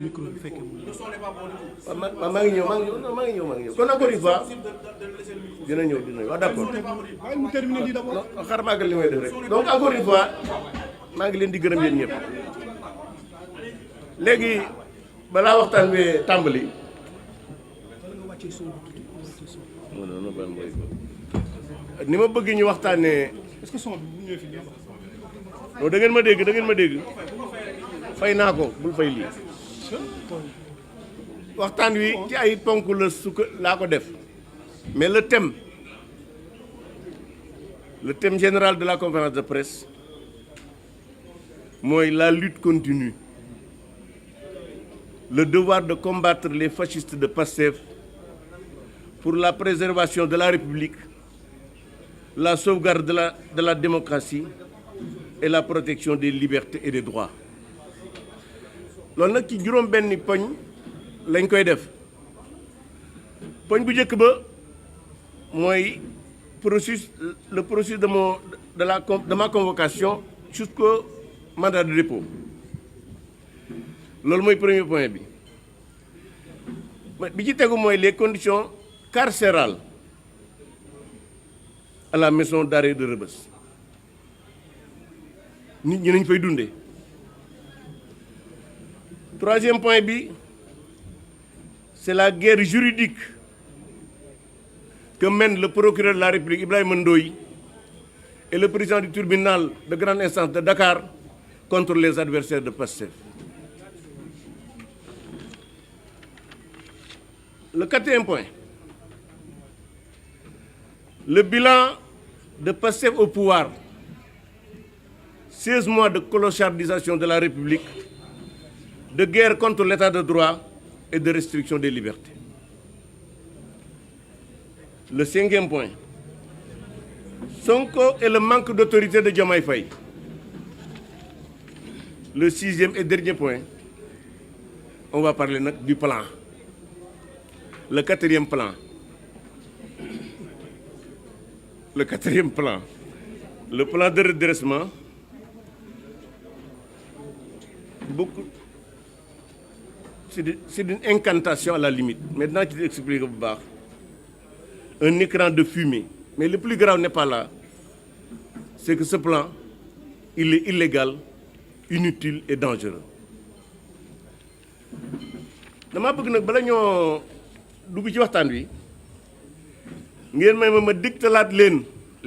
micro bi fekkee mu maa ngi ñëw kon encore une fois dina ñëw waaw d'accord waaye mu terminer lii d'abord. xar maa li may def rek donc encore une fois maa ngi leen di gërëm yéen ñëpp léegi balaa waxtaan wi tàmbali ni ma bëgg ñu waxtaanee. est-ce que son bi bu ñëwee fi ñu non da ngeen ma dégg fay naa ko bul fay lii waxtaan wi ci ay ponk la laa ko def mais le thème général de la conférence de presse mooy la lutte continue, le devoir de combattre les fascistes de Pastef pour la préservation de la République, la sauvegarde de la démocratie et la protection des libertés et des droits. loolu nag ci juróom benni poñ lañ koy def poñ bu njëkk ba mooy le processus de ma convocation jusqu'au mandat de dépôt loolu mooy premier point bi ci tegu mooy les conditions carcérales à la maison d'arrêt de Rebeuss nit ñi nañ fay dundee. Troisième point bi, c'est la guerre juridique que mène le procureur de la République, Ibrahima Ndoye, et le président du tribunal de grande instance de Dakar contre les adversaires de Pastef. Le quatrième point, le bilan de Pastef au pouvoir, 16 mois de clochardisation de la République, de guerre contre l'état de droit et de restriction des libertés. Le cinquième point, Sonko et le manque d'autorité de Diomaye Faye. Le sixième et dernier point, on va parler du plan. Le quatrième plan, le plan de redressement, c'est d'une incantation à la limite. Maintenant, je t'explique bu baax. Un écran de fumée. Mais le plus grave n'est pas là. C'est que ce plan, il est illégal, inutile et dangereux. dama bëgg nag bala ñoo dugg ci waxtaan wi ngeen may ma digtalaat leen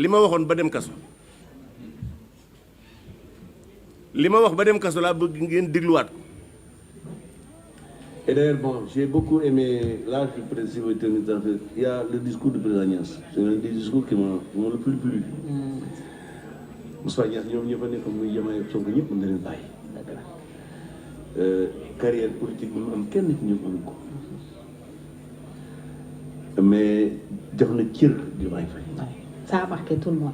li ma waxoon ba dem kaso. li ma wax ba dem kaso laa bëgg ngeen dégluwaat ko. Et d'ailleurs, bon, j'ai beaucoup aimé, là je précise, il y a le discours de président Niass. C'est un des discours qui m'ont le plus plu. Moussa Niass, ñoom ñëpp a nekk muy Diomaye ak Sonko ñëpp mën na leen bàyyi. Carrière politique bi mu am kenn ci ñëpp mënu ko. Mais jox na cër Diomaye Faye. Ça a marqué tout le monde.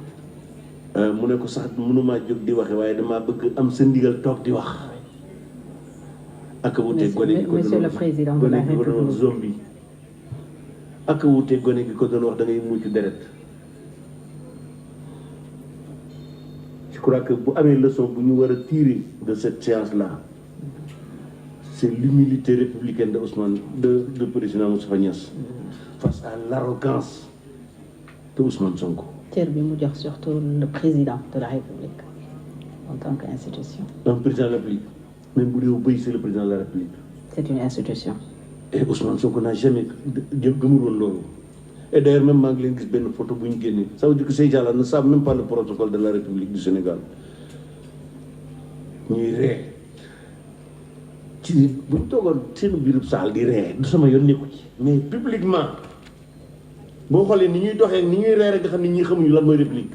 mu ne ko sax mënumaa jóg di waxe waaye damaa bëgg am sa ndigal toog di wax. ak wuute gone gi ko Monsieur le Président de la République doon wax zombie ak wuute gone gi ko doon wax da ngay mucc deret. Je crois que bu amee leçon bu ñu war a tirer de cette séance là c'est l'humilité républicaine de Ousmane de président Moustapha Niasse face à l'arrogance de Ousmane Sonko. cër bi mu jox surtout le président de la République en tant qu'institution. Un président de la République. Même bu dee bëy c'est le président de la République. C'est une institution. Et Ousmane Sonko n'a jamais gëmul woon loolu. Et d'ailleurs même maa ngi leen gis benn photo bu ñu génnee ça veut dire que ces gens-là ne savent même pas le protocole de la République du Sénégal. ñuy ree ci bu ñu toogoon seen biirub saal di ree du sama yoon nekku ci. mais publiquement boo xoolee ni ñuy doxee ni ñuy ree rek nga xam ne ñii xamuñu lan mooy République.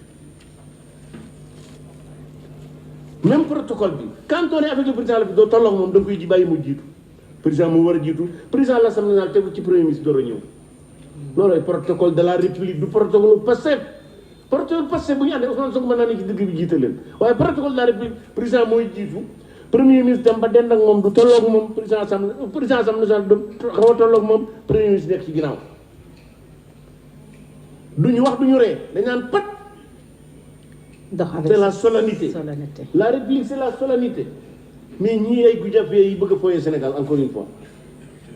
Même protocole bi quand on est avec le président la doo tolloog moom da nga koy ji bàyyi mu jiitu président mu war a jiitu président de l'Assemblée nationale tegu ci premier ministre door a ñëw loolu ay protocole de la République du protocole Pastef bu ñu àndee Ousmane Sonko mën naa ne ci digg bi jiite leen waaye protocole de la République président mooy jiitu premier ministre dem ba dend ak moom du tolloog moom président assemblée nationale du xaw a tolloog moom premier ministre nekk ci ginnaaw duñu wax duñu ree dañ naan pat. C'est la solennité. La République, c'est la solennité. mais ñii ay Goudiaby yi bëgg a foyee Sénégal encore une fois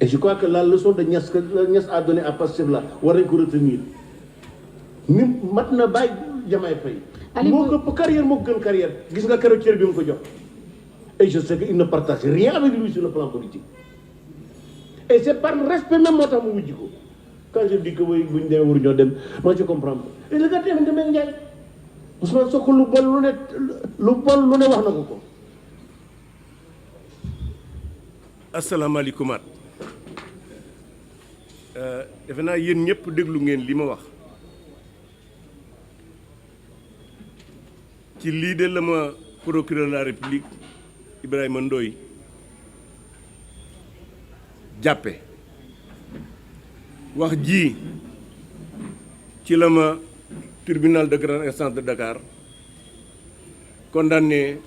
et je crois que la leçon de Niass que Niass a donné à Pastef là war nañ ko retenir ni mat na bàyyi Diomaye Faye moo ko carrière moo gën carrière gis nga keroog cër bi mu ko jox et je sais que il ne partage rien avec lui sur le plan politique et c'est par respect même moo tax mu wujji ko quand je dis que way buñ demee waruñoo dem moi je comprends et le gars tamit demee Ndiaye Ousmane Sonko lu bon lu ne wax na ko asalaamaaleykum defe naa yéen ñëpp déglu ngeen li ma wax ci lii de la ma procureur de la République Ibrahima Ndoye jàppe wax ji ci la ma tribunal de grande instance de Dakar condamné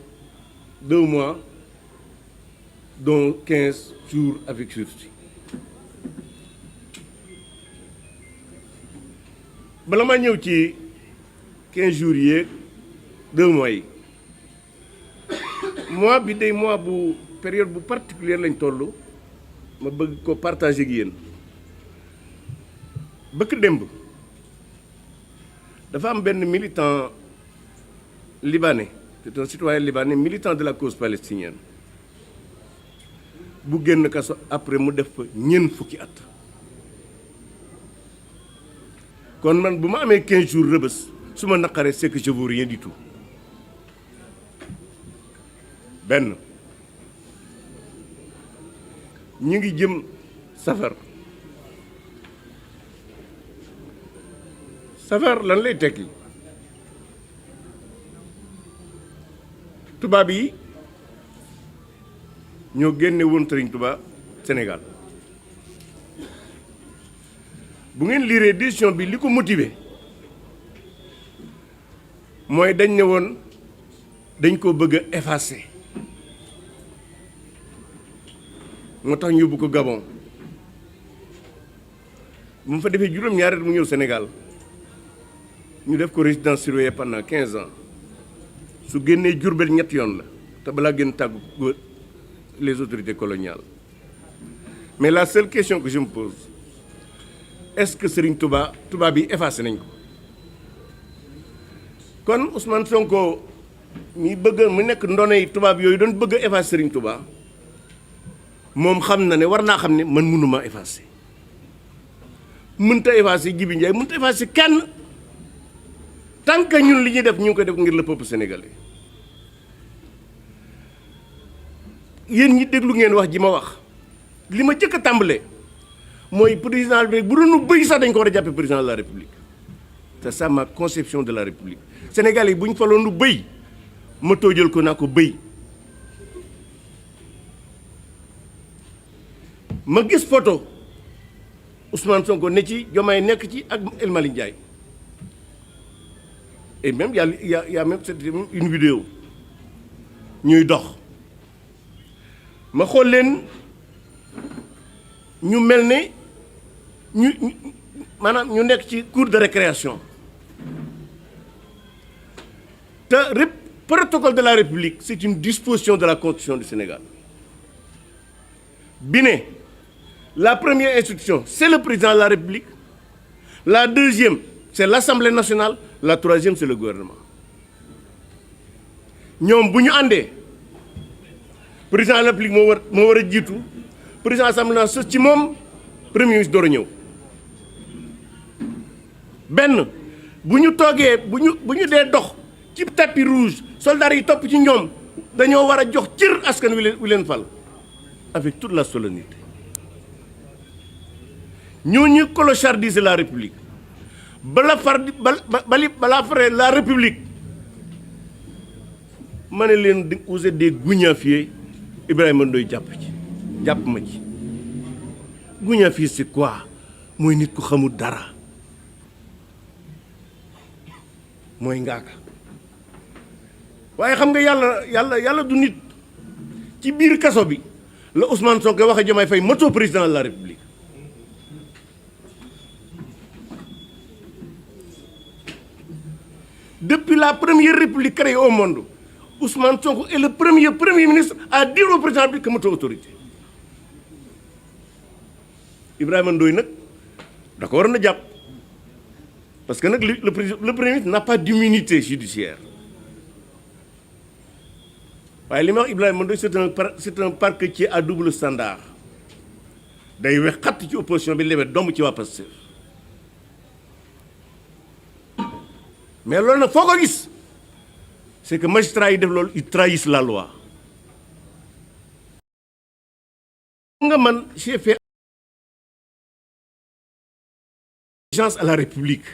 2 mois dont 15 jours avec sursis. bala ma ñëw ci 15 jours yeeg 2 mois yi mois bi day mois bu période bu particulière lañ toll ma bëgg ko partager ak yéen bëkk démb dafa am benn militant libanais c'est un citoyen libanais militant de la cause palestinienne bu génn kaso après mu def fa ñeent fukki at kon man bu ma amee 15 jours rëbës su ma naqaree c'est que je vaux rien du tout benn ñu ngi jëm safar lan lay tekki tubaab yi ñoo génne woon Serigne Touba Sénégal bu ngeen liiree décision bi li ko motivé mooy dañ ne woon dañ ko bëgg a effacer moo tax ñu yóbbu ko Gabon bu mu fa defee juróom-ñaari at mu ñëw Sénégal ñu def ko résidence surveillée pendant 15 ans su génnee Diourbel ñetti yoon la te balaa génn tàggu les autorités coloniales mais la seule question que je me pose est-ce que Serigne Touba bi effacé nañ ko kon Ousmane Sonko ñi bëgg mu nekk ndoney tubaab yooyu doon bëgg a effacer Serigne Touba moom xam na ne war naa xam ne man mënuma effacer mënta effacer Djibi Ndiaye mënta effacer kenn tant que ñun li ñuy def ñu ngi koy def ngir le peuple sénégalais yéen ñi déglu ngeen wax ji ma wax li ma jëkk a tàmbalee mooy président bi bu doon bëy sax dañ ko war a jàppe président de la république c'est ça ma conception de la république sénégalais yi bu ñu faloon lu bëy ma toojal ko naa ko bëy ma gis photo Ousmane Sonko ne ci Diomaye nekk ci ak El Malick Ndiaye et même y a même une vidéo ñuy dox ma xool leen ñu mel ne ñu maanaam ñu nekk ci cour de récréation te protocole de la République c'est une disposition de la Constitution du Sénégal bi ne la première institution c'est le président de la République, la deuxième c'est l'Assemblée nationale, la troisième c'est le gouvernement. ñoom bu ñu àndee président de la République moo war a jiitu président Assemblée nationale sës ci moom premier ministre door a ñëw benn bu ñu toogee bu ñu dee dox ci tapis rouge soldats yi topp ci ñoom dañoo war a jox cër askan wi leen fal avec toute la solennité ñooñu clochardiser la République balaa fare la République ma ne leen vous êtes des gougnafiers Ibrahima Ndoye jàpp ma ci gougnafier c'est quoi mooy nit ku xamul dara mooy ngaaka waaye xam nga yàlla du nit ci biir kaso bi la Ousmane Sonko waxe Diomaye Faye matoo président de la République depuis la première république créée au monde Ousmane Sonko est le premier ministre à dire au président bi que mu autorité Ibrahima Ndoye nag da ko waroon a jàpp parce que nag le premier ministre n'a pas d'immunité judiciaire waaye li ma wax Ibrahima Ndoye c'est un parquetier à double standard day wex xatt ci opposition bi lewet domb ci waa Pastef mais loolu nag foo ko gis c'est que magistrats yi def loolu ils trahissent la loi nga man j'ai fait allégeance à la République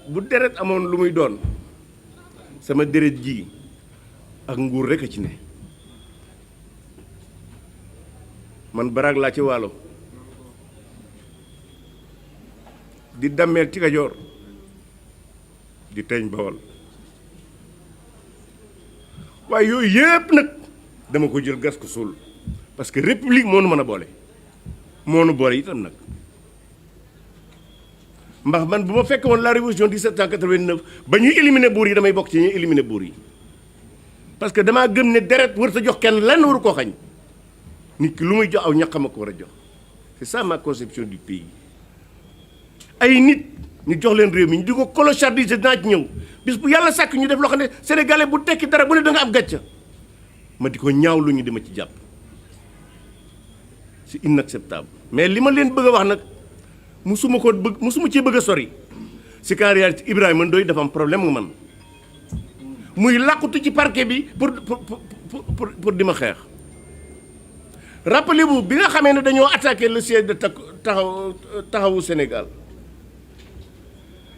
bu deret amoon lu muy doon sama deret ji ak nguur rek a ci ne man baraag laa ci waalo di dammeel ci Kajoor di teeñ Bawol waaye yooyu yëpp nag dama ko jël gas ko suul parce que république moo nu mën a boole moo nu boole itam nag ndax man bu ma fekk woon la révolution 1789 ba ñuy éliminer buur yi damay bokk ci ñuy éliminer buur yi parce que damaa gëm ne deret war sa jox kenn lenn waru koo xañ nit ki lu muy jox aw ñaqam a ko war a jox c'est ça ma conception du pays ay nit ñu jox leen réew mi ñu di ko clochardiser dinaa ci ñëw bis bu yàlla sàkk ñu def loo xam ne sénégalais bu tekki dara bu ne da nga am gàcca ma di ko ñaaw lu ñu dima ci jàpp c'est inacceptable mais li ma leen bëgg a wax nag musuma cee bëgg a sori c'est qu'en réalité Ibrahima Ndoye dafa am problème nga man muy làqutu ci parquet bi pour di ma xeex rappelez-vous bi nga xamee ne dañoo attaqué le siège de taxawu Sénégal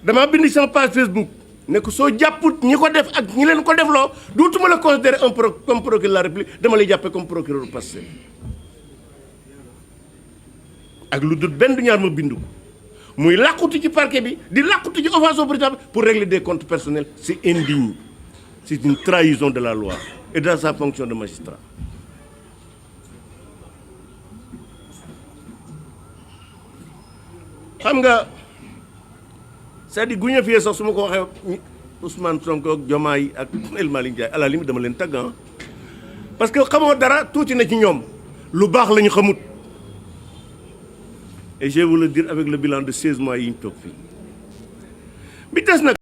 dama bind sama page Facebook ne ko soo jàpput ñi ko def ak ñi leen ko defloo dootuma la considérer comme procureur de la République dama lay jàppee comme procureur Pastef ak lu dul benn du ñaar ma bind ko muy làqutu ci parquet bi di làqutu ci offense au président pour régler des comptes personnels c'est indigne c'est une trahison de la loi et dans sa fonction de magistrat xam nga c'est-à-dire guñu fiyee sax su ma ko waxee Ousmane Sonko ak Diomaye ak El Malick Ndiaye à la limite dama leen tagg parce que xamoo dara tuuti na ci ñoom lu baax la ñu xamut et je vais vous le dire avec le bilan de 16 mois yi ñu toog fii bi des nag